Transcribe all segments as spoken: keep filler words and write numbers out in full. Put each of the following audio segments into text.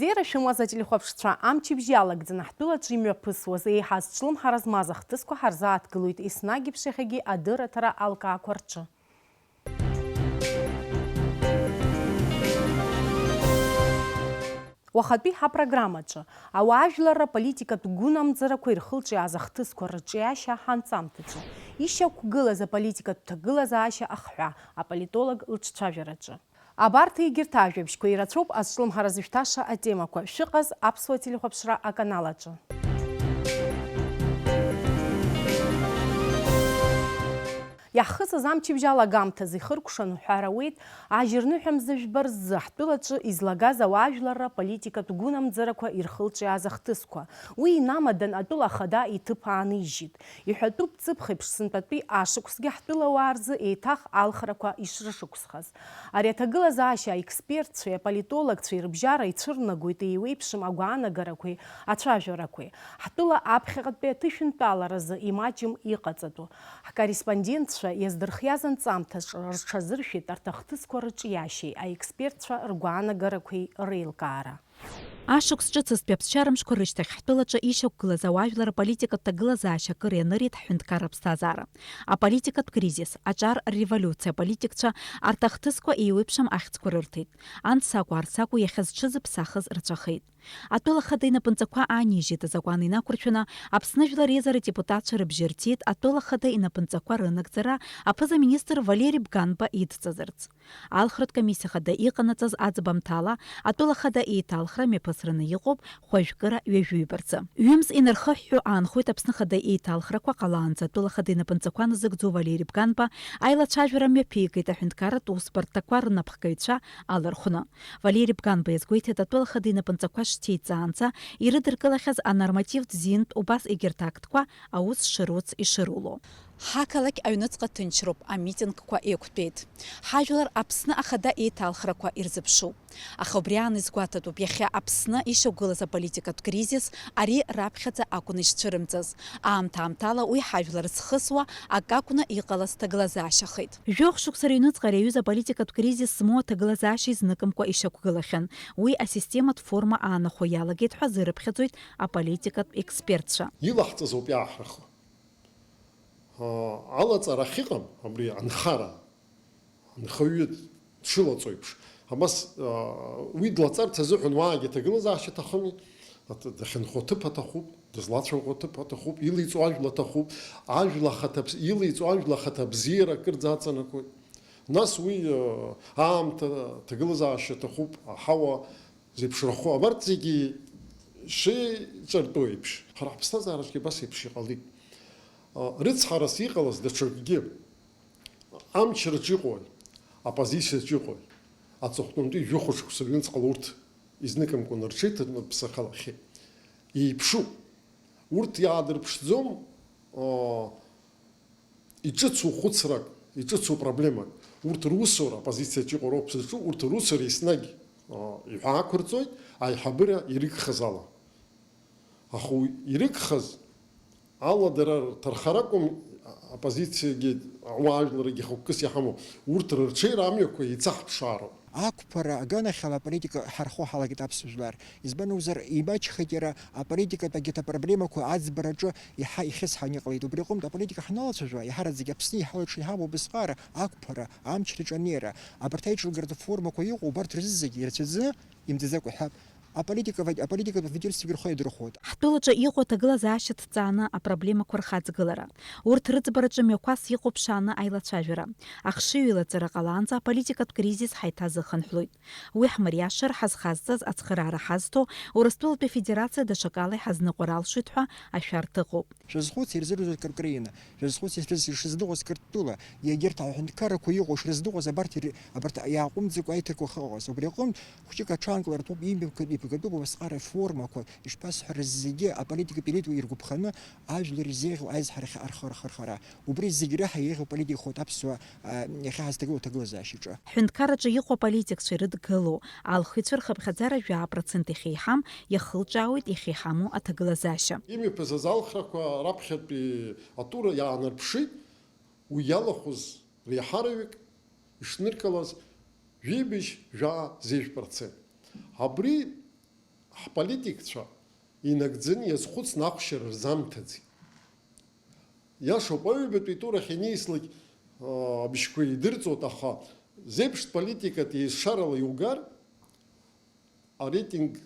Бзиара шәымаз, ателехәаԥшцәа, амчыбжь иалагӡаны ҳтәылаҿы имҩаԥысуаз, еиҳа зҿлымҳара змаз ахҭысқәа ҳарзааҭгылоит, еснагь еиԥш иахьагьы адырраҭара алкаақәа рҿы. Уахатәи ҳапрограммаҿы ауаажәларра политикатә гәынамӡарақәа ирхылҿиааз ахҭысқәа рыҿиашьа ҳанҵамҭаҿы, ишьақәгылаз аполитикатә ҭагылазаашьа ахҳәаа, аполитолог лыҿцәажәараҿы. Абарҭ егьырҭ ажәабжьқәа ирацәоуп азҿлымҳара зышәҭаша атемақәа. Шәыҟаз аԥсуа телехәаԥшра аканал аҿы. Иаҳхысыз амчыбжь алагамҭазы ихыркәшан уҳәар ауеит, ажьырныҳәа мза жәба рзы ҳтәылаҿы излагаз ауаажәларра политикатә гәынамӡарақәа ирхылҿиааз ахҭысқәа. Уи инамадан атәыла ахада иҭыԥ аанижьит. Иҳәатәуп ҵыԥх еиԥш сынтәатәи ашықәсгьы ҳтәылауаа рзы еиҭах алхрақәа ишрышықәсхаз. Ари аҭагылазаашьа аекспертцәеи аполитологцәеи рыбжьара ицәырнагоит еиуеиԥшым агәаанагарақәеи ацәажәарақәеи, ҳтәыла аԥхьаҟатәи аҭышәынтәаларазы имаҷым иҟаҵатәу. Ҳкорреспондентцәа иаздырхиаз анҵамҭаҿ рҽазыршәеит арҭ ахҭысқәа рыҿиашьеи аекспертцәа ргәаанагарақәеи реилкаара. Ашықәс ҿыцызтәи аԥсшьарамшқәа рышьҭахь ҳтәылаҿы ишьақәгылаз ауаажәлар аполитикатә ҭагылазаашьа акыр ианырит ҳҳәынҭқарра аԥсҭазаара. Аполитикатә кризис, аҿар рреволиуциа аполитикцәа арҭ ахҭысқәа еиуеиԥшым ахьӡқәа рырҭеит. Анс акәу, арс акәу, иахьа зҽызыԥсахыз рацәахеит. Атәыла ахада инапынҵақәа аанижьит, азакәан инақәыршәаны Аԥсны Жәлар Реизара адепутатцәа рыбжьы рҭиит атәыла ахада инапынҵақәа рынагӡара аԥыза-министр Валери Бганба идҵазарц. Алхратә комиссиа хада иҟанаҵаз аӡбамҭала, атәыла хада еиҭалхра мҩаԥысраны иҟоуп хәажәкыра ҩажәиба рзы. Ҩымз инархыҳәҳәо аанхоит Аԥсны хада еиҭалхрақәа ҟалаанӡа атәыла хада инапынҵақәа назыгӡо Валери Бганба аилацәажәара мҩаԥигеит аҳәынҭқарратә усбарҭақәа рнапхгаҩцәа алархәны. Валери Бганба иазгәеиҭеит, атәыла хада инапынҵақәа шҭеиҵаанӡа ирыдыркылахьаз анормативтә зинтә убас егьырҭ актқәа аус шыруц ишыруло. Ҳақалақь аҩныҵҟа ҭынчроуп, амитингқәа еиқәтәеит. Ҳажәлар Аԥсны ахада еиҭалхрақәа ирзыԥшуп. Аха убри аан изгәаҭатәуп иахьа Аԥсны ишьақәгылаз аполитикатә кризис, ари раԥхьаӡа акәын ишцәырымҵыз. Аамҭа-аамҭала уи ҳажәлар зхысуа акы акәны иҟалаз ҭагылазаашьахеит. Жәохә шықәса рыҩныҵҟа ари аҩыза аполитикатә кризис змоу аҭагылазаашьа изныкымкәа ишьақәгылахьан. Уи асистематә форма аанахәо иалагеит ҳәа азырыԥхьаӡоит аполитикатә експертцәа. Илаҳҵаз ауп иааҳархо. Алаҵара ахьыҟам абри анхара, анхаҩы дшылаҵо еиԥш. Абас, уи длаҵарц азыҳәан уаагьы аҭагылазаашьа аҭахыми, аҭ-, дахьынхо аҭыԥ аҭахуп, дызлацәаӷәо аҭыԥ аҭахуп, илеиҵо ажәла аҭахуп, ажәла ахаҭа бз-, илеиҵо ажәла ахаҭа бзиара акырӡа аҵанакуеит. Нас уи, аамҭа, аҭагылазаашьа аҭахуп, аҳауа зеиԥшрахо, абарҭ зегьы шеиҿартәу еиԥш, ҳара ҳԥсҭазаараҿгьы абас еиԥш иҟалеит. Рыцҳарас иҟалаз даҽакгьы, амчраҿ иҟои, апозициаҿ иҟои, аҵыхәтәантәи жәохә шықәса рыҩныҵҟала урҭ изныкымкәан рҽеиҭанарԥсахалахьеит. Еиԥшуп. Урҭ иаадырԥшӡом, аа, иҿыцу хәыцрак, иҿыцу проблемак. Урҭ русура, апозициаҿ иҟоу роуп зыҿу, урҭ русура еснагь, аа, иҳәаақәырҵоит, аиҳабыра ирыгхаз ала. Аха уи ирыгхаз ала дара рҭархара акәым, апозициагьы, ауаажәларагьы хықәкыс иҳамоу, урҭ рырҽеира амҩақәа еицаҳԥшаароуп. Ақәԥара аганахьала аполитика ҳархо ҳалагеит аԥсуа жәлар. Избан акәзар, имаҷхеит иара аполитикатә агьырҭ апроблемақәа аӡбараҿы иаҳа ихьысҳаны иҟалеит. Убри аҟынтә аполитика ҳналацәажәо, иаҳараӡак Аԥсны иҳалаҽны иҳамоуп зҟаара, ақәԥара, амчраҿы анеира, абарҭ аиҿылгаратә формақәа иҟоу, убарҭ рзызегь ирацәаӡаны, имдаӡакәа иҳәап, аполитика, аполитикатә авидерцәагьы рхы иадырхәоит. Ҳтәылаҿы иҟоу аҭагылазаашьа ҭҵааны апроблемақәа рхаҵгылара, урҭ рыӡбараҿы мҩақәас иҟоуп ԥшааны аилацәажәара, ахшыҩ еилаҵара ҟалаанӡа аполитикатә кризис ҳаиҭазыхынҳәлоит. Уи ҳмыриашар, ҳазхазҵаз ацхыраара ҳазҭо, Урыстәылатәи Афедерациа даҽакала иҳазныҟәар алшоит ҳәа ашәарҭа ыҟоуп. Шәазхәыц, ирзырузар Украина, шәазхәыц, ишрыз-, ишрызныҟәоз Қырҭтәыла, егьырҭ аҳәынҭқаррақәа иҟоу шрызныҟәоз абарҭ ир-, абарҭ иааҟәымҵӡакәа аиҭакқәа ахьыҟаз. Убри аҟынтә, хәыҷык аҽаанкыларатә ауп, имҩаԥгатәу, имҩаԥгатәуп абасҟак реформақәа, ишԥасҳәарыз, зегьы аполитикатә елитқәа иргәаԥханы ажәлар ирзеиӷьу аизҳара ахь архы-, архырхара. Убри зегь реиҳа еиӷьу политикахоит аԥсуаа, а, иахьа ҳазҭагылоу аҭагылазаашьаҿы. Ҳҳәынҭқарраҿы иҟоу аполитикцәа ирыдгылоу алхыҩцәа рхыԥхьаӡара жәаа процент иахьеиҳам, иахылҿиаауеит иахьеиҳамоу аҭагылазаашьа. Имҩаԥысыз алхрақәа раԥхьатәи атур иаанарԥшит, уи иалахәыз реиҳараҩык ишныркылаз жәибжь жәаа зежә процент. Абри Ҳполитикцәа инагӡаны иазхәыцны ахәшьара рзамҭаӡеит. Иашоуп, аҩбатәи турахь иниаслак, аа, абжьқәа идырҵоит, аха зеиԥш политикатә еизшарала иугар, ареитинг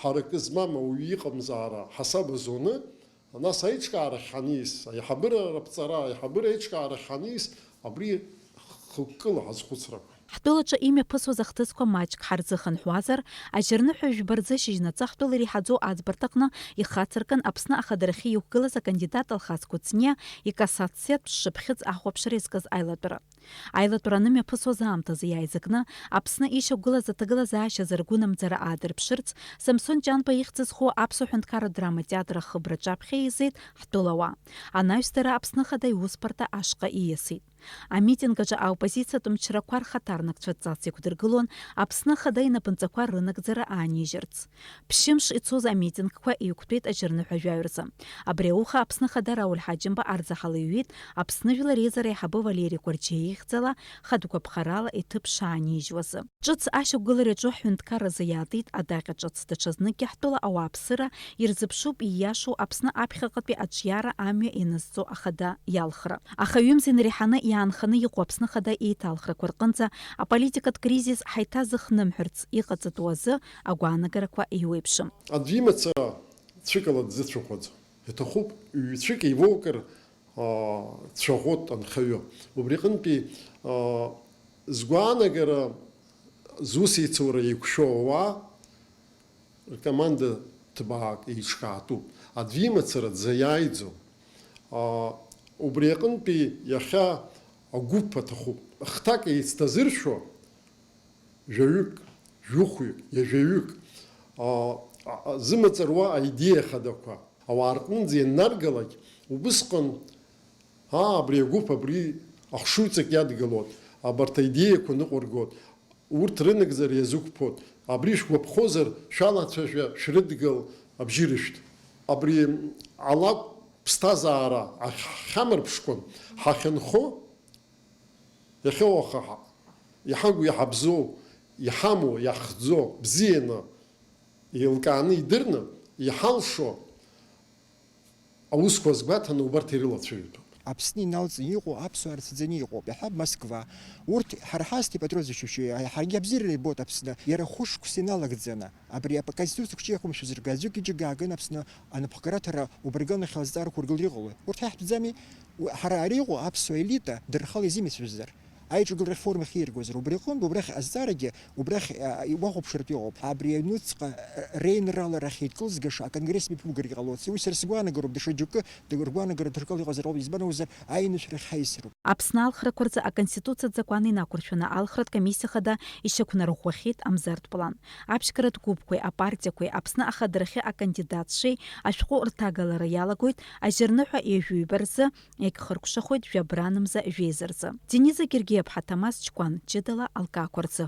ҳаракы змам ауаҩы иҟамзаара ҳасаб азоны, нас аиҿкаарахь ҳаниас, аиҳабыра раԥҵара, аиҳабыра аиҿкаарахь ҳаниас, абри хықәкыла ҳазхәыцрақәа. Ҳтәылаҿы имҩаԥысуаз ахҭысқәа маҷк ҳарзыхынҳәуазар, ажьырныҳәа жәба рзы шьыжьнаҵы ҳтәыла иреиҳаӡоу аӡбарҭаҟны ихацыркын Аԥсны ахадарахьы иқәгылаз акандидат Алхас Кәыҵниа икассациатә шшыԥхьыӡ ахәаԥшра иазкыз аилатәара. Аилатәара анымҩаԥысуаз аамҭазы иааизакны, Аԥсны ишьақәгылаз аҭагылазаашьа азы ргәынамӡара аадырԥшырц, Самсон Ҷанба ихьӡ зху Аԥсуа ҳәынҭқарратә драматеатр ахыбра аҿаԥхьа еизеит ҳтәылауаа. Анаҩс дара Аԥсны Ахада иусбарҭа ашҟа ииасит. Амитинг аҿы аоппозициатә мчрақәа рхаҭарнакцәа дҵас иқәдыргылон Аԥсны Ахада инапынҵақәа рынагӡара аанижьырц. Ԥшьымш ицоз амитингқәа еиқәтәеит ажьырныҳәа жәаҩа рзы. Абри ауха Аԥсны Ахада Рауль Ҳаџьымба арзаҳал иҩит Аԥсны Жәлар Реизара аиҳабы Валери Кәарҷиа ихьӡала хатә гәаԥхарала иҭыԥ шаанижьуазы. Ҿыц ашьақәгылареи аҿы ҳҳәынҭқарразы иаатит адаҟьа ҿыц. Даҽазныкгьы ҳтәыла ауааԥсыра ирзыԥшуп ииашоу Аԥсны аԥхьаҟатәи аҿиара амҩа ианызҵо ахада иалхра. Аха ҩымз инареиҳаны иаанханы иҟоу Аԥсны Ахада еиҭалхрақәа рҟынӡа аполитикатә кризис ҳаиҭазыхнымҳәырц иҟаҵатәу азы агәаанагарақәа еиуеиԥшым. Аӡә имацара цәыкала дзыцәахәаӡом. Иҭахуп ҩ-цәык еивоукыр, аа, дцәаӷәоит анхаҩы. Убри аҟынтәи, аа, згәаанагара, зусеицура еиқәшәо ауаа ркоманда ҭбаак еиҿкаатәуп. Аӡә имацара дзаиааиӡом. Аа, убри аҟынтәи иахьа агәыԥ аҭахуп. Хҭак еицҭазыршәо, жәаҩык, жәохәҩык, ҩажәаҩык, аа, а-, а-, зымаҵ руа аидеиа хадақәа ауаа рҟынӡа ианнаргалак, убысҟан, аа, абри агәыԥ абри ахшыҩҵак иадгылоит, абарҭ аидеиақәа ныҟәыргоит, урҭ рынагӡара иазықәԥоит, абри шәгәаԥхозар, шәалацәажәа, шәрыдгыл, абжьы рышәҭ. Абри алакә ԥсҭазаара ахьҳамырԥшқәа ҳахьынхо, иахьа уаха ҳа-, иҳагу иҳабзоу, иҳамоу, иаҳхӡо, бзианы еилкааны идырны иҳалшо аусқәа азгәаҭаны убарҭ ирылацәажәатәуп. Аԥсны иналҵны иҟоу аԥсуаа рцәаӡаны иҟоуп, иаҳҳәап, Москва. Урҭ ҳара ҳазҭеи Патриот зышьуашьо, ҳаргьы абзиара ибоит Аԥсны, иара хәышықәса иналагӡаны. Абри ап-, Конституциа қәҿиахымшәа зыргаз, ҩык иџьыга ааган Аԥсны анапхгараҭара убарган ахьала азҵаарақәа ургылар иҟалоит. Урҭ ҳаиҳәатәӡами? Уи, ҳара ари иҟоу аԥсуа елита дырхала изымицәажәозар, аиҿагылара реформа ахьиргозар, убри аҟынтә, убрахь азҵаарагьы, убрахь, а, иуахәаԥшратә иҟоуп. Абри аҩнуҵҟа, а, реинраларахь еидкылзгаша аконгресс мҩаԥугаргьы ҟалоит. Уи сара сгәаанагароуп, даҽа џьоукы ргәаанагара ҭыркала иҟазар ауп, избан акәзар, аинышәра ахьаиасроуп. Аԥсны алхрақәа рзы Аконституциатә закәан инақәыршәаны алхратә комиссиа хада ишьақәнарӷәӷәахьеит амзартә план. Аԥшьгаратә гәыԥқәеи апартиақәеи Аԥсны ахадарахьы акандидатцәеи ашәҟәы рҭагалара иалагоит ажьырныҳәа ҩажәи ҩба рзы, иагьхыркәшахоит жәабранымза жәеиза рзы. Дениза Гергиаԥҳа, Ҭамаз Чкәан, ҷыдала алкаақәа рзы.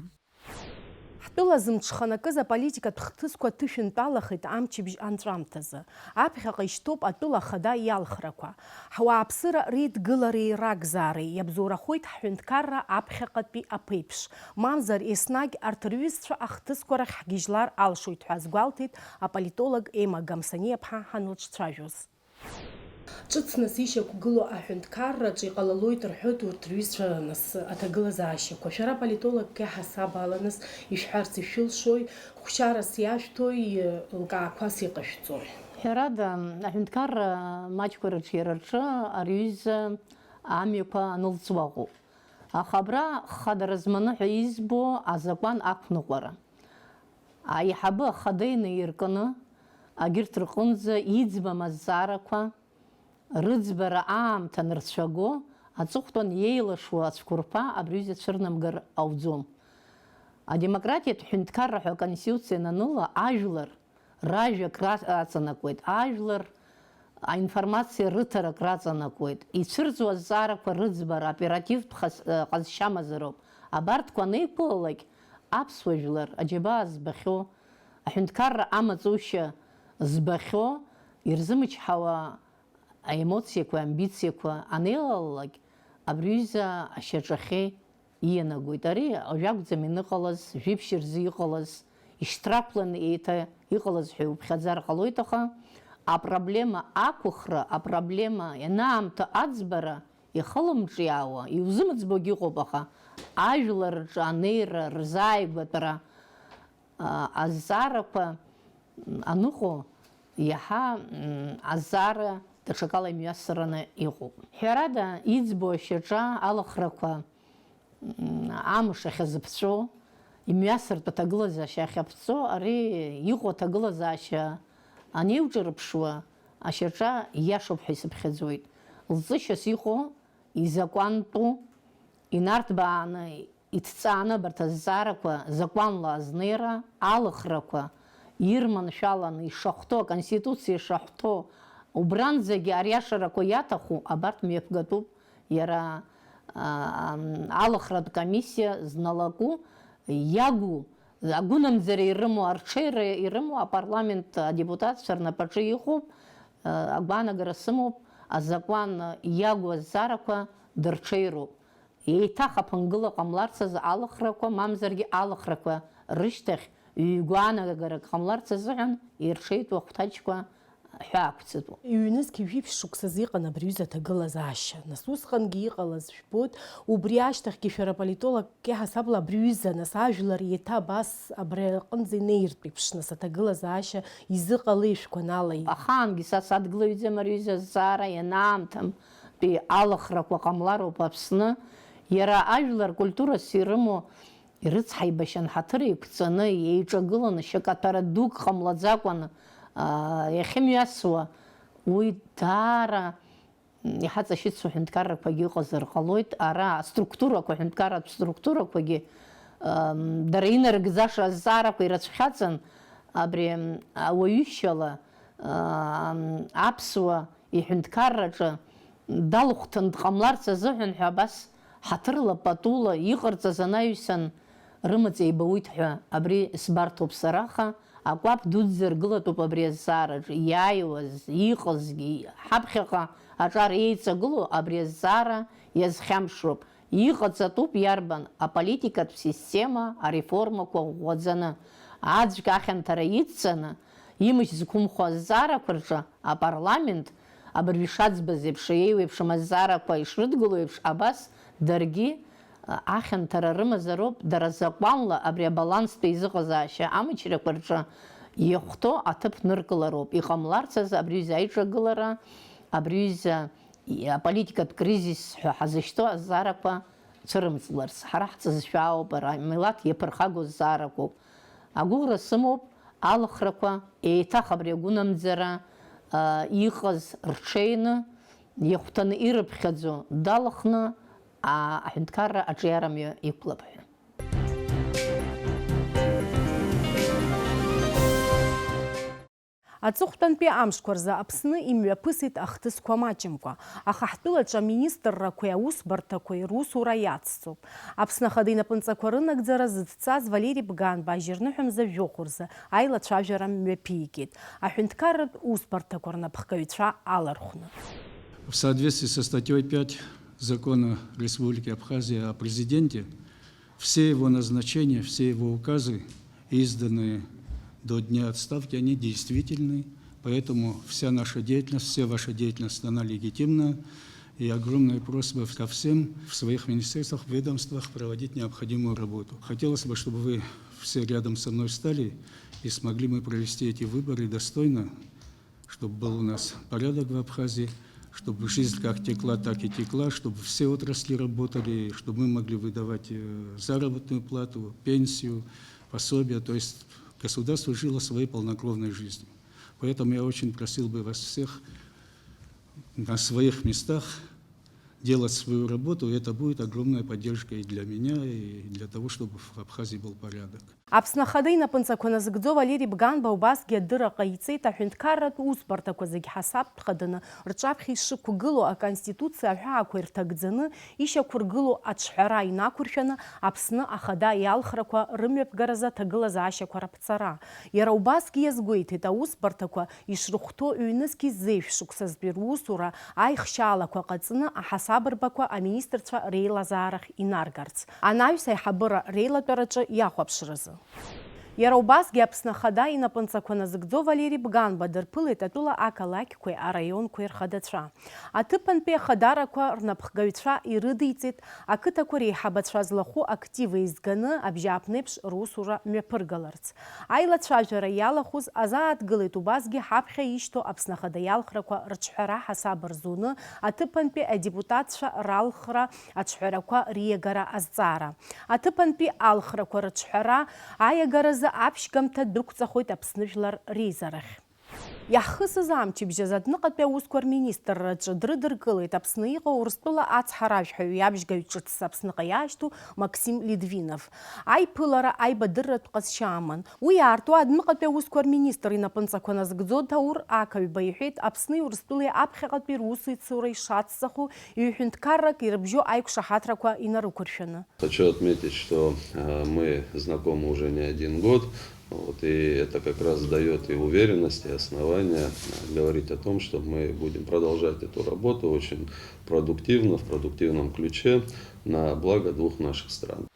Ҳтәыла зымҽханакыз аполитикатә хҭысқәа ҭышәынтәалахеит амчыбжь анҵәамҭазы. Аԥхьаҟа ишьҭоуп атәыла ахада иалхрақәа. Ҳуааԥсыра реидгылареи ракзаареи иабзоурахоит ҳҳәынҭқарра аԥхьаҟатәи аԥеиԥш. Мамзар, еснагь арҭ рҩызцәа ахҭысқәа рахь ҳгьежьлар алшоит ҳәа азгәалҭеит аполитолог Ема Гамсаниаԥҳа ҳанлыҿцәажәоз. Ҿыцныс ишьақәгылоу аҳәынҭқарраҿы иҟалалоит рҳәоит урҭ рҩызцәа нас аҭагылазаашьақәа. Шәара аполитологк иаҳасаб ала нас ишәҳәарц ишәылшои, хәшьарас иашәҭои, лкаақәас иҟашәҵои? Ҳәарада, аҳәынҭқарра маҷқәа рыҿиара рҿы ари аҩыза амҩақәа анылҵуа ыҟоуп. Аха абра хадара зманы ҳәа избо азакәан ақәныҟәара. Аиҳабы ахада инаиркны, агьырҭ рҟынӡа иӡбам азҵаарақәа рыӡбара аамҭа анырцәаго, аҵыхәтәан иеилашуа ацәқәырԥа абри аҩыза цәырнамгар ауӡом. Адемократиатә ҳәынҭқарра ҳәа аконституциа ананыла, ажәлар ражәак ра-, раҵанакуеит, ажәлар аинформациа рыҭарак раҵанакуеит. Ицәырҵуа азҵаарақәа рыӡбара оперативтә хаз-, ҟазшьа амазароуп. Абарҭқәа анеиқәылалак, аԥсуа жәлар аџьабаа збахьоу, аҳәынҭқарра амаҵушьа збахьоу, ирзымычҳауа аемоциақәа, амбициақәа анеилалалак, абри аҩыза ашьаҿахьы иианагоит. Ари уажә акәӡам ианыҟалаз, жәиԥшь рзы иҟалаз, ишьҭрақәланы еиҭа иҟалаз ҳәа иуԥхьаӡар ҟалоит, аха апроблема ақәыхра, апроблема ианаамҭа аӡбара ихылымҿиаауа, иузымӡбогьы ыҟоуп, аха ажәлар рҿы анеира, рзааигәатәра, а, азҵаарақәа, м, аныҟоу, иаҳа, м, азҵаара даҽакала имҩасыраны иҟоуп. Ҳәарада, иӡбоу ашьаҿа алахрақәа, м, амш ахьазыԥҵәо, имҩасыртә аҭагылазаашьа ахьаԥҵәо, ари иҟоу аҭагылазаашьа анеиуҿырԥшуа, ашьаҿа ииашоуп ҳәа исыԥхьаӡоит. Лҵышьас иҟоу, изакәантәу, инарҭбааны иҭҵааны абарҭ азҵаарақәа закәанла азнеира, алыхрақәа ирманшәаланы ишахәҭоу, Аконституциа шаҳәҭоу, убранӡагьы ариашарақәа иаҭаху абарҭ мҩаԥгатәуп. Иара, а, ам, алыхратә комиссиа зналаку, иагу, агәынамӡара ирымоу, арҽеира ирымоу апарламент адепутатцәа рнапаҿы иҟоуп, а, агәаанагара сымоуп, азакәан иагу азҵаарақәа дырҽеироуп. Еиҭах аԥынгыла ҟамларц азы алыхрақәа, мамзаргьы алыхрақәа рышьҭахь ҩ-гәаанагарак ҟамларц азыҳәан ирҽеитәу ахәҭаҷқәа ҳәаақәҵатәуп. Ҩнызқь жәиԥшь шықәсазы иҟан абри аҩыза аҭагылазаашьа. Нас усҟангьы иҟалаз жәбоит, убри ашьҭахьгьы шәара аполитологк иаҳасабала абри аҩыза, нас ажәлар еиҭа абас абри аҟынӡа инеиртә еиԥш, нас аҭагылазаашьа изыҟалеи шәгәанала? Ахаангьы са садгылаҩӡам ари аҩыза азҵаара, ианаамҭамтәи алыхрақәа ҟамлароуп Аԥсны. Иара ажәлар культурас ирымоу ирыцҳаибашьан ҳаҭыр еиқәҵаны, еиҿагыланы, шьакаҭәара дук ҟамлаӡакәан, аа, иахьымҩасуа, уи даара, м, иҳаҵашьыцуа ҳәынҭқаррақәагьы ыҟазар ҟалоит. Ара аструктурақәа, ҳәынҭқарратә структурақәагьы, ам, дара инарыгӡаша азҵаарақәа ирацәхьаҵан, абри, м, ауаҩышьала, ам, аԥсуа иҳәынҭқарраҿы далхәҭан дҟамларц азыҳәан ҳәа абас ҳаҭырла патула иҟарҵаз анаҩсан рымаҵ еибауит ҳәа абри сбарҭоуп сара, аха акәаԥ дуӡӡа ргылатәуп абри азҵаараҿы иааиуаз, иҟазгьы, ҳаԥхьаҟа аҿар еиҵагылоу абри азҵаара иазхьамԥшроуп. Иҟаҵатәуп иарбан аполитикатә система ареформақәа ӷәӷәаӡаны, аӡәк ахьанҭара идҵаны, имч зқәымхо азҵаарақәа рҿы апарламент, абыржә ишаӡбаз еиԥш, еиуеиԥшым азҵаарақәа ишрыдгыло еиԥш, абас даргьы, а, ахьанҭара рымазароуп, дара закәанла абри абаланстәи аизыҟазаашьа амчрақәа рҿы иахәҭоу аҭыԥ ныркылароуп. Иҟамларц азы абри аҩыза аиҿагылара, абри аҩыза аполитикатә кризис ҳәа ҳазышьҭоу азҵаарақәа цәырымҵларц, ҳара ҳҵызшәа ауп, ара амилаҭ иаԥырхагоу зҵаарақәоуп. Агәыӷра сымоуп, алыхрақәа, еиҭах абри агәынамӡара, а, иҟаз рҽеины, иахәҭаны ирыԥхьаӡо далхны, а, аҳәынҭқарра аҿиарамҩа иқәлап ҳәа. Аҵыхәтәантәи амшқәа рзы Аԥсны имҩаԥысит ахҭысқәа маҷымкәа, аха ҳтәылаҿы аминистррақәеи аусбарҭақәеи русура иацҵоуп. Аԥсны Ахада инапынҵақәа рынагӡара зыдҵаз Валери Бганба ажьырныҳәа мза жәохә рзы аилацәажәара мҩаԥигеит, аҳәынҭқарратә усбарҭақәа рнапхгаҩцәа алархәны. В соответствии со статьей пять Закона Республики Абхазия о президенте, все его назначения, все его указы, изданные до дня отставки, они действительны. Поэтому вся наша деятельность, вся ваша деятельность, она легитимна. И огромная просьба ко всем в своих министерствах, ведомствах проводить необходимую работу. Хотелось бы, чтобы вы все рядом со мной встали и смогли мы провести эти выборы достойно, чтобы был у нас порядок в Абхазии, чтобы жизнь как текла, так и текла, чтобы все отрасли работали, чтобы мы могли выдавать, э, заработную плату, пенсию, пособия. То есть государство жило своей полнокровной жизнью. Поэтому я очень просил бы вас всех на своих местах делать свою работу, и это будет огромная поддержка и для меня, и для того, чтобы в Абхазии был порядок. Аԥсны Ахада инапынҵақәа назыгӡо Валери Бганба убасгьы адырра ҟаиҵеит, аҳәынҭқарратә усбарҭақәа зегь ҳасабтә хаданы рҿаԥхьа ишықәгылоу, Аконституциа аҳәаақәа ирҭагӡаны ишьақәыргылоу аҿҳәара инақәыршәаны, Аԥсны Ахада иалхрақәа рымҩаԥгаразы аҭагылазаашьақәа раԥҵара. Иара убасгьы иазгәеиҭеит, аусбарҭақәа ишрыхәҭоу ҩнызқь зеижә шықәсазтәи русура аихшьаалақәа ҟаҵаны аҳасабырбақәа аминистрцәа реилазаарахь инаргарц, анаҩс аиҳабыра реилатәараҿы иахәаԥшразы. Иара убасгьы Аԥсны Ахада инапынҵақәа назыгӡо Валери Бганба дырԥылеит атәыла ақалақьқәеи араионқәеи рхадацәа. Аҭыԥантәи ахадарақәа рнапхгаҩцәа ирыдиҵеит ақыҭақәа реиҳабацәа злахәу актив еизганы абжьааԥнеиԥш русура мҩаԥыргаларц. Аилацәажәара иалахәыз азааҭгылеит убасгьы ҳаԥхьа ишьҭоу Аԥсны Ахада иалхрақәа рыҿҳәара ҳасаб рзуны аҭыԥантәи адепутатцәа ралхра аҿҳәарақәа риагара азҵаара. Аҭыԥантәи алхрақәа рыҿҳәара аиагаразы аԥшьгамҭа дәықәҵахоит Аԥсны жәлар реизарахь. Иаҳхысыз амчыбжь азы адәныҟатәи аусқәа рминистрраҿы дрыдыркылеит Аԥсны иҟоу Урыстәыла ацҳаражәҳәаҩ иабжьгаҩ ҿыц Аԥсныҟа иаашьҭу Максим Литвинов. Аиԥылара аибадырратә ҟазшьа аман. Уи аартуа адәныҟатәи аусқәа рминистр инапынҵақәа назгӡо Даур Ақаҩба иҳәеит, Аԥсни Урыстәылеи аԥхьаҟатәи русеицура ишацҵахо, ҩ-ҳәынҭқаррак ирыбжьоу аиқәшаҳаҭрақәа инарықәыршәаны. Хочу отметить, что, э, мы знакомы уже не один год. Вот, и это как раз даёт и уверенность, и основания, э, говорить о том, что мы будем продолжать эту работу очень продуктивно, в продуктивном ключе на благо двух наших стран.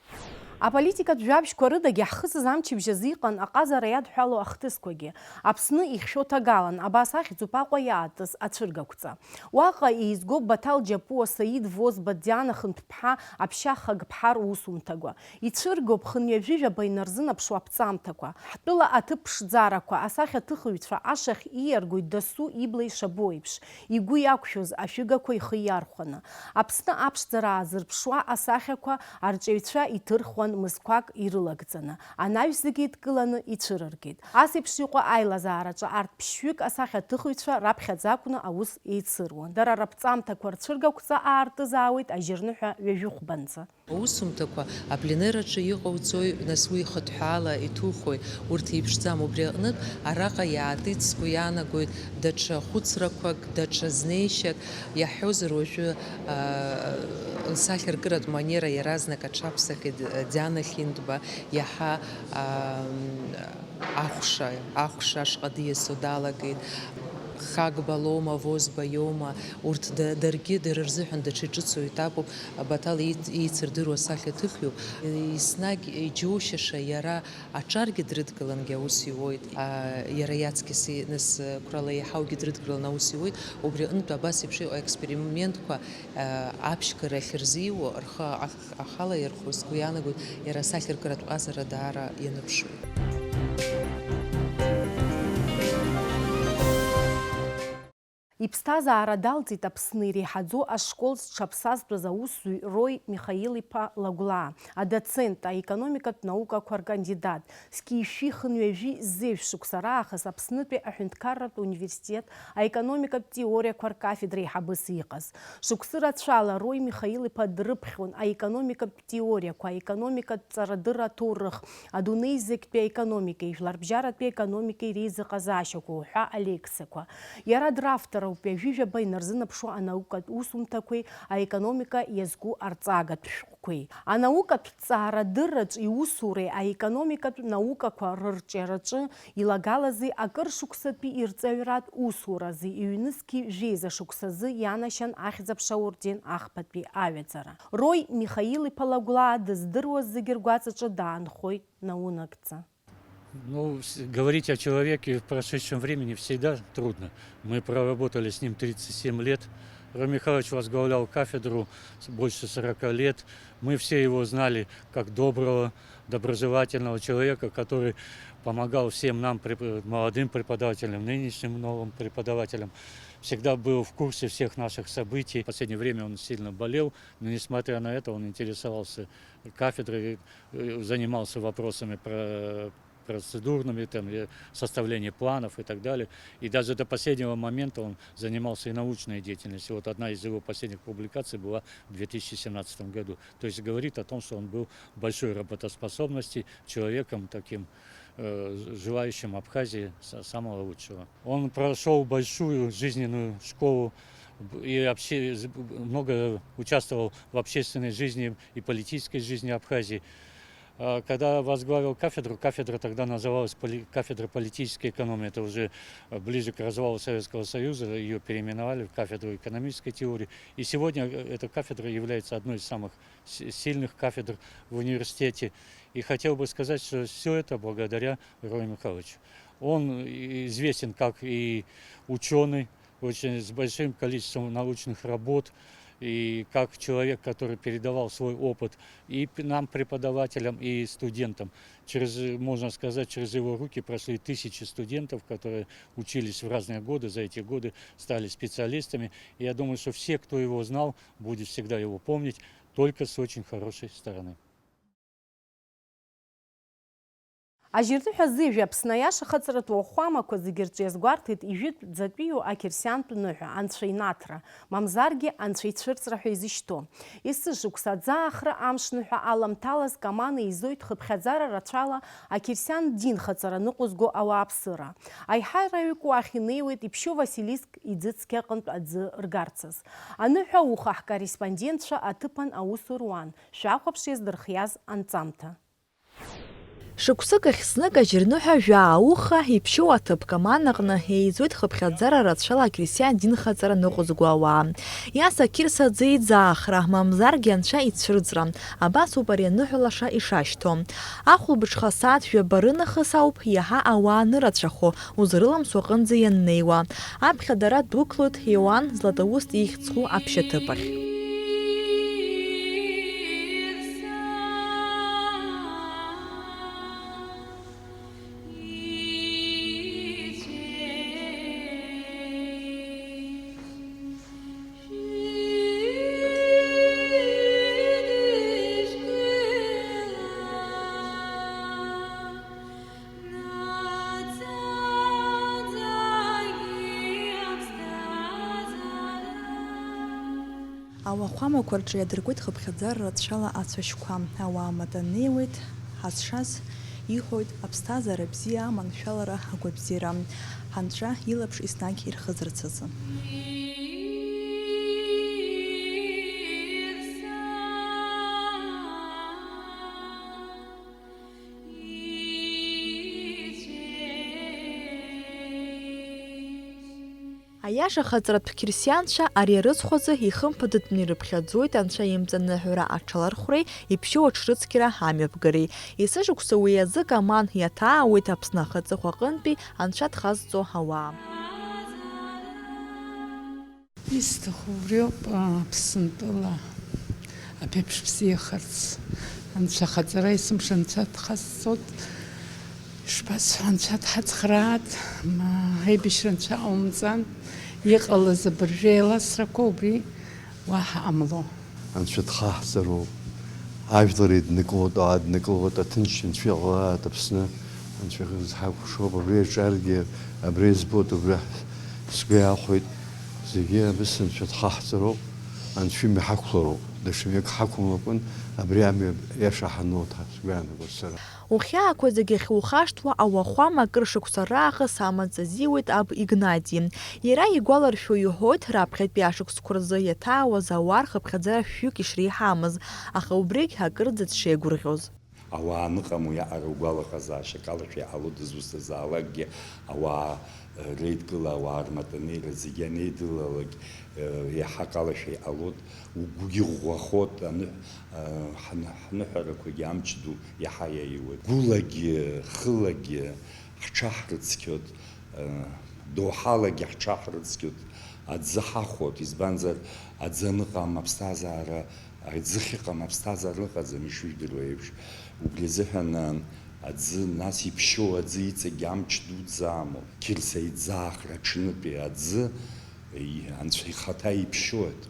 Аполитикатә жәабжьқәа рыдагьы ҳхысыз амчыбжь азы иҟан аҟазара иадҳәалоу ахҭысқәагьы. Аԥсны ихьшәо ҭагалан, абас ахьӡуп Аҟәа иаатыз ацәыргақәҵа. Уаҟа еизгоуп Баҭал Џьапуа, Саид Возба, Диана Хынҭәԥҳа, Аԥшьа Хагԥҳа русумҭақәа. Ицәыргоуп хынҩажәижәаба инарзынаԥшуа аԥҵамҭақәа. Ҳтәыла аҭыԥ ԥшӡарақәа, асахьаҭыхыҩцәа ашахь ииаргоит дасу ибла ишабо еиԥш, игәы иақәшәоз ашәыгақәа ихы иархәаны. Аԥсны аԥшӡара аазырԥшуа асахьақәа арҵаҩцәа иҭырхуан мызқәак ирылагӡаны, анаҩс зегьы еидкыланы ицәырыргеит. Ас еиԥш иҟоу аилазаараҿы арҭ ԥшьҩык асахьаҭыхыҩцәа раԥхьаӡа акәны аус еицыруан. Дара раԥҵамҭақәа рцәыргақәҵа аартызаауеит ажьырныҳәа ҩажәихәбанӡа. Аусумҭақәа апленераҿы иҟауҵои, нас уи ихыҭҳәаала иҭухои, урҭ еиԥшӡам. Убри аҟнытә араҟа иаатит, сгәы иаанагоит, даҽа хәыцрақәак, даҽа знеишьак, иаҳҳәозар уажәы, аа, лсахьаркыратә манера иаразнак аҽаԥсахит Диана Хинтба, иаҳа, аа, Ахәша, ахәша ашҟа диасуа далагеит. Хагба лоума, Возба иоума, урҭ да-, даргьы дара рзыҳәан даҽа иҿыцу етапуп, Баҭал иит-, еицырдыруа сахьаҭыхҩуп. Еснагь иџьоушьаша иара аҿаргьы дрыдгылангьы аус иуоит, а, иара иаҵкьыс и-, нас, қәрала еиҳаугьы дрыдгылан аус иуеит, убри аҟнытә абас еиԥш иҟоу аекспериментқәа, а, аԥшьгара ахьырзиуо, рхы ах-, ахала иархәо, сгәы иаанагоит, иара асахьаркыратә ҟазара даара ианыԥшуеит. Иԥсҭазаара далҵит Аԥсны иреиҳаӡоу ашкол зҽаԥсазтәыз аусзуҩ Рои Михаил-иԥа Лагәлаа, адоцент, аекономикатә наукақәа ркандидат, зқьи жәшәи хынҩажәи зеижә шықәса раахыс Аԥснытәи аҳәынҭқарратә университет аекономикатә теориақәа ркафедра еиҳабыс иҟаз. Шықәсы рацәала Рои Михаил-иԥа дрыԥхьон аекономикатә теориақәа, аекономикатә ҵарадырра аҭоурых, адунеи зегьтәи аекономикеи жәларбжьаратәи аекономикеи реизыҟазаашьақәа уҳәа алеқциақәа. Иара дравтор ауп ҩажәижәаба инарзынаԥшуа анаукатә усумҭақәеи аекономика иазку арҵагатә шәҟәқәеи. Анаукатә ҵаарадырраҿ иусуреи аекономикатә наукақәа рырҿиараҿы илагалази акыр шықәсатәи ирҵаҩратә усурази, ҩнызқьи жәеиза шықәсазы ианашьан Ахьӡ-аԥша аорден ахԥатәи аҩаӡара. Рои Михаил-иԥа Лагәлаа дыздыруаз зегьы ргәаҵаҿы даанхоит наунагӡа. Ну, с-, говорить о человеке в прошедшем времени всегда трудно. Мы проработали с ним тридцать семь лет. Роми Михайлович возглавлял кафедру с-, больше сорока лет. Мы все его знали как доброго, доброжелательного человека, который помогал всем нам, преп-, молодым преподавателям, нынешним новым преподавателям. Всегда был в курсе всех наших событий. В последнее время он сильно болел, но, несмотря на это, он интересовался кафедрой, э, занимался вопросами про-, процедурными, там, э, составления планов и так далее. И даже до последнего момента он занимался и научной деятельностью. Вот одна из его последних публикаций была в две тысячи семнадцатом году. То есть говорит о том, что он был большой работоспособности, человеком таким, э, желающим Абхазии са-, самого лучшего. Он прошёл большую жизненную школу б-, и обще-, з-, б-, много участвовал в общественной жизни и политической жизни Абхазии. А когда возглавил кафедру, кафедра тогда называлась поли-, кафедра политической экономии, это уже, э, ближе к развалу Советского Союза, её переименовали в кафедру экономической теории. И сегодня, э, эта кафедра является одной из самых с-, сильных кафедр в университете. И хотел бы сказать, что всё это благодаря Рое Михайловичу. Он и-, известен как и учёный, очень с большим количеством научных работ, и как человек, который передавал свой опыт и п-, нам, преподавателям, и студентам. Через, э, можно сказать, через его руки прошли тысячи студентов, которые учились в разные годы, за эти годы стали специалистами. И я думаю, что все, кто его знал, будет всегда его помнить только с очень хорошей стороны. Ажьырныҳәа зыжәа Аԥсны аиаша хаҵаратә уахәамақәа зегьы рҿы иазгәарҭеит ижәытәӡатәиу ақьырсиантә ныҳәа, анцәа инаҭра, мамзаргьы анцәа ицәырҵра ҳәа изышьҭоу. Есышықәса аӡаахра амшныҳәа аламҭалаз Каман еизоит хыԥхьаӡара рацәала ақьырсиан динхаҵара ныҟәызго ауааԥсыра. Аиҳараҩык уахь инеиуеит иԥшьоу Василиск иӡыцқьа аҟынтә аӡы ргарцаз. Аныҳәа ауха ҳкорреспондентцәа аҭыԥан аус руан. Шәахәаԥш иаздырхиаз анҵамҭа. Шықәсык ахь знык ажьырныҳәа жәаа ауха иԥшьоу аҭыԥ Каман аҟны еизоит хыԥхьаӡара рацәала ақьырсиан динхаҵара ныҟәызго ауаа. Иаса Қьырса аӡы иӡаахра, мамзаргьы анцәа ицәырҵра, абас ауп ари аныҳәа лаша ишашьҭоу. Ахәылбыҽха асааҭ жәаба рынахыс ауп иаҳа ауаа анырацәахо, узрыламсуа аҟынӡа ианнеиуа. Аԥхьа дара дәықәлоит Иоан Златоуст ихьӡ зху аԥшьаҭыԥ ахь. Ауахәамақәа рҿы иадыркуеит хыԥхьаӡара рацәала ацәашьқәа. Ауаа амаҭәа неиуеит, ҳазшаз иҳәоит, аԥсҭазаара бзиа, аманшәалара, агәабзиара. Ҳанҵәа илаԥш еснагь ирхызарц азы. Аиаша хаҵаратә қьырсианцәа ари арыцхә азы ихымԥадатәны ирыԥхьаӡоит Анцәа имҵаныҳәара аҽалархәреи иԥшьоу аҽрыцқьара амҩаԥгареи. Есышықәса уи азы Каман иаҭаауеит Аԥсны ахаҵыхә аҟынтәи Анцәа дхазҵо ауаа. Исҭаху убриоуп, Аԥсынтәыла аԥеиԥш бзиахарц. Анцәа ахаҵара есымша Анцәа дхазҵоит. Ишԥасҳәо, Анцәа дҳацхраат, ма, аибашьра Анцәа ҟаумҵан, иҟалаз абыржәы еиласрақәа убри уаҳа ҟамло. Анцәа дхаҳҵароуп. Ажәлар еиднакылоит, ааднакылоит, аҭынчра Анцәа иҟалааит Аԥсны. Анцәа ҳазҳакәшоуп, абри аҿаргьы, абри збоит, убри сгәы иахәеит. Зегьы абыс Анцәа дхаҳҵароуп, Анцәа имҩа ҳақәлароуп. Даҽа мҩак ҳақәымлакәан, абри амҩа иаша ҳануҭа сгәы иаанагоит сара. Ухьаақәа зегьы ахьухашҭуа ауахәама акыр шықәса раахыс амаҵ азиуеит аб Игнати. Иара игәаларшәо иҳәоит, раԥхьатәи ашықәсқәа рзы иаҭаауаз ауаа рхыԥхьаӡара шәҩык ишреиҳамыз, аха убригь акырӡа дшеигәырӷьоз. Ауаа аныҟаму иаҟара угәалаҟазаашьа акалашәа иҟало дызусҭазаалакгьы, ауаа, э, реидкыла, ауаа рматанеира зегьы анеидылалак, э, иаҳа акалашәа иҟалоит, угәгьы ӷәӷәахоит, аныҳә-, э, ҳны-, ҳныҳәарақәагьы амч ду иаҳа иаиуеит. Гәылагьы, хылагьы ҳҽаҳрыцқьоит, э, доуҳалагьы ҳҽаҳрыцқьоит, аӡы ҳахәоит, избанзар, аӡы аныҟам аԥсҭазаара Аӡы ахьыҟам аԥсҭазаара ыҟаӡам, ишыжәдыруа еиԥш. Убри азыҳәан, а, аӡы, нас иԥшьоу аӡы иҵегь амч дуӡӡа амоуп. Қьырса иӡаахра аҽнытәи аӡы, и-, Анцәа ихаҭа иԥшьоит.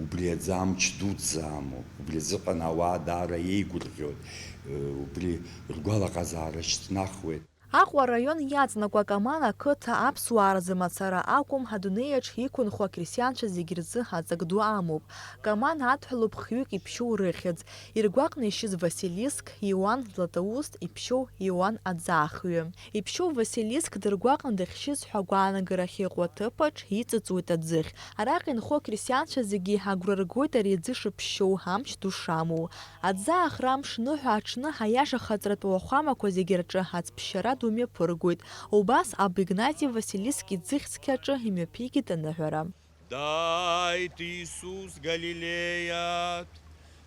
Убри аӡы амч дуӡӡа амоуп. Убри азыҳәан ауаа даара еигәырӷьоит. Э, убри ргәалаҟазаара шьҭнахуеит. Аҟәа араион иаҵанакуа Каман ақыҭа аԥсуаа рзы мацара акәым, адунеиаҿ иқәынхо ақьырсианцәа зегь рзы аҵак ду амоуп. Каман адҳәалоуп хҩык иԥшьоу рыхьӡ, иргәаҟны ишьыз Василиск, Иоанн Златоуст иԥшьоу Иоанн аӡаахҩы. Иԥшьоу Василиск дыргәаҟны дахьшьыз ҳәа агәаанагарахь иҟоу аҭыԥаҿ иҵыҵуеит аӡыхь. Араҟа инхо ақьырсианцәа зегьы агәра ргоит ари аӡы шыԥшьоу, амч ду шамоу. Аӡы аахра амш ныҳәа аҽны аиаша хаҵаратә ауахәамақәа зегьы рҿы ацԥшьара ду мҩаԥыргоит. Убас аб Игнати Василиск иӡыхь цқьаҿы имҩаԥигеит аныҳәара. Дааит Иисус Галилеиатә,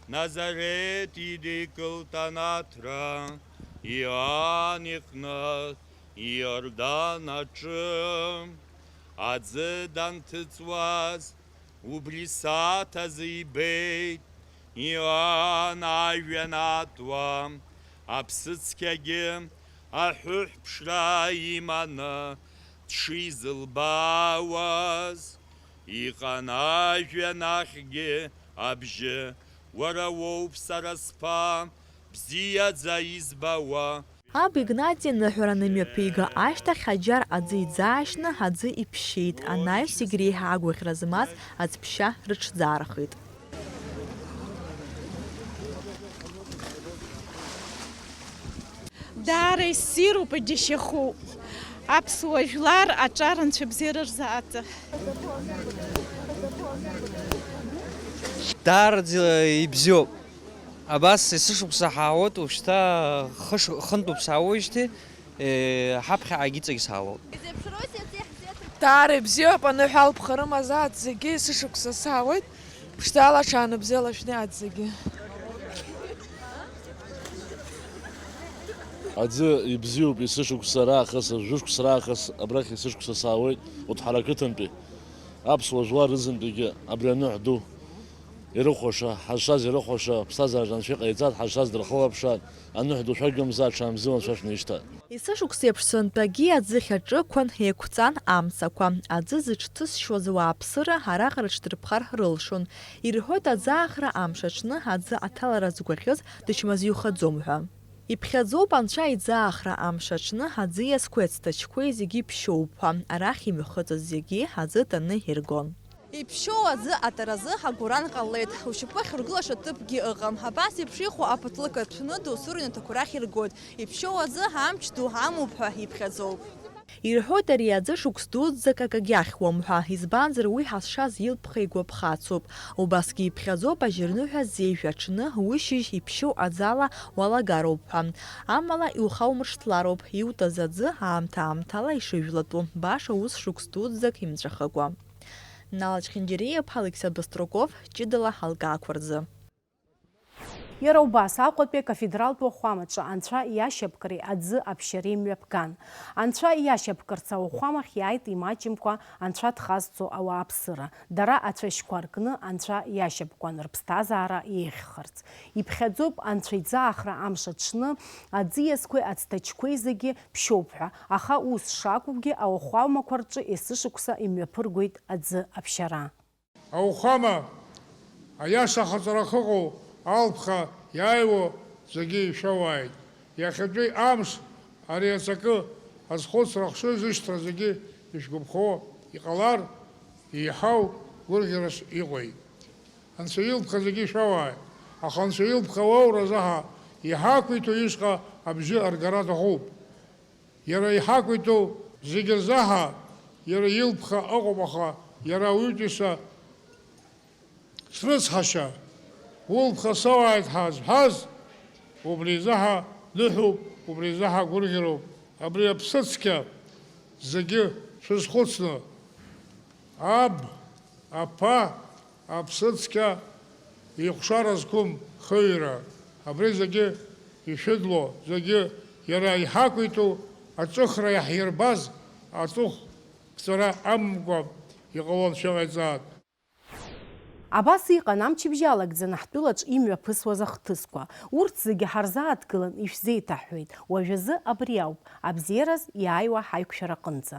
Назарет идикылт анаҭра, Иоанн иҟны, Иордан аҿы. Аӡы данҭыҵуаз, убри сааҭ азы ибеит Иоанн ажәҩан атуа, аԥсыцқьагьы аҳәыҳә ԥшра иманы дшизылбаауаз. Иҟан ажәҩан ахьгьы абжьы, уара уоуп сара сԥа, бзиаӡа избауа. Аб Игнати аныҳәара анымҩаԥига ашьҭахь, аџьар аӡы иӡаашьны аӡы иԥшьеит. Анаҩс зегь реиҳа агәаӷьра змаз аӡԥшьа рыҽӡаархеит. Даара иссируп, иџьашьахәуп. Аԥсуа жәлар аҿар анцәа бзиара рзааӡа. Даараӡа ибзиоуп. Абас есышықәса ҳаауеит, уажәшьҭа хыш-, хынтәуп саауеижьҭеи, е, ҳаԥхьаҟагь иҵегь саауеит. Даара ибзиоуп, аныҳәа алԥха рымазааит зегьы, есышықәса саауеит, ԥшӡала аҽааныбзиала шәнеи аӡ зегьы. Аӡы ибзиоуп, есышықәса раахыс, жәышықәса раахыс абрахь есышықәса саауеит, Уҭҳара ақыҭантәи аԥсуа жәлар рызынтәигьы абри аныҳәа ду ирыхәаша, ҳазшаз ирыхәаша, ԥсҭазаараҿы анцәа иҟаиҵат, ҳазшаз дырхылаԥшааит, аныҳәа ду шәагымзааит, ҽаанбзиала анцәа шәнеишьҭааит. Есышықәса иаԥсынтәагьы аӡыхь аҿы қәан еиқәҵан амцақәа, аӡы зыҽҭызшьуаз ауааԥсыра араҟа рыҽдырԥхар рылшон. Ирҳәоит, аӡаахра амш аҽны аӡы аҭалара згәаӷьыз дычмазаҩхаӡом ҳәа. Иԥхьаӡоуп анцәа иӡаахра амш аҽны аӡиасқәеи ацҭачқәеи зегьы иԥшьоуп ҳәа, арахь имҩахыҵыз зегьы аӡы таны иргон. Иԥшьоу аӡы атаразы ҳагәаран ҟалеит, ушьапы ахьургылаша ҭыԥгьы ыҟам. Абас еиԥш иҟоу аԥаҭлыка ҭәны доусы рыҩнаҭақәа рахь иргоит. Иԥшьоу аӡы амч ду амоуп ҳәа иԥхьаӡоуп. Ирҳәоит, ари аӡы шықәс дуӡӡак акагьы ахьуам ҳәа, избанзар уи ҳазшаз илԥха игәаԥхацуп. Убасгьы иԥхьаӡоуп ажьырныҳәа зеижә аҽны, уи шьыжь иԥшьоу аӡала уалагароуп ҳәа. Амала иухаумыршҭлароуп, иутәаз аӡы аамҭа-аамҭала ишыжәлатәу, баша ус шықәс дуӡӡак имҵәахыкәа. Нала Чхинџьариа-иԥҳа, Александр Быструков, ҷыдала ҳалкаақәа рзы. Иара убас Аҟәатәи акафедралтә уахәамаҿы анцәа иашьапкреи аӡы аԥшьареи мҩаԥган. Анцәа иашьапкырц ауахәамахь иааит имаҷымкәа анцәа дхазҵо ауааԥсыра. Дара ацәашьқәа ркны анцәа иашьапкуан рыԥсҭазаара еиӷьхарц. Иԥхьаӡоуп анцәа иӡаахра амш аҽны аӡиасқәеи ацҭачқәеи зегьы ԥшьоуп ҳәа, аха ус шакәугьы ауахәамақәа рҿы есышықәса имҩаԥыргоит аӡы аԥшьара. Ауахәама, аиаша ахаҵара ахьыҟоу алԥха иааиуа зегьы ишәоуааит. Иахьатәи амш ари аҵакы азхәыцра ахшыҩзышьҭра зегьы ишәгәаԥхо иҟалар, еиҳау гәырӷьарас иҟои. Анцәа илԥха зегьы ишәоуааит, аха Анцәа илԥха уоуразаҳа иҳақәиҭу ишҟа абжьы аргара аҭахуп. Иара иҳақәиҭу зегьы рзаҳа иара илԥха ыҟоуп, аха иара ауаҩытәыҩса срыцҳашьа, улԥха соуааит ҳәа зҳәаз, убри изаҳа ныҳәоуп, убри изаҳа гәырӷьароуп. Абри аԥсыцқьа зегьы шәызхәыцны, аб, аԥа, аԥсыцқьа, иҟәшара зқәым хыҩра, абри зегьы ишәыдло, зегьы иара иҳақәиҭу аҿыхра иаҳирбаз аҵыхәҵәара амамкәа иҟало анцәа иҟаиҵааит. Абас иҟан амчыбжь алагӡаны ҳтәылаҿ имҩаԥысуаз ахҭысқәа. Урҭ зегьы ҳарзааҭгылан ишәзеиҭаҳҳәеит, уажәазы абри ауп, абзиараз иааиуа ҳаиқәшәараҟынӡа.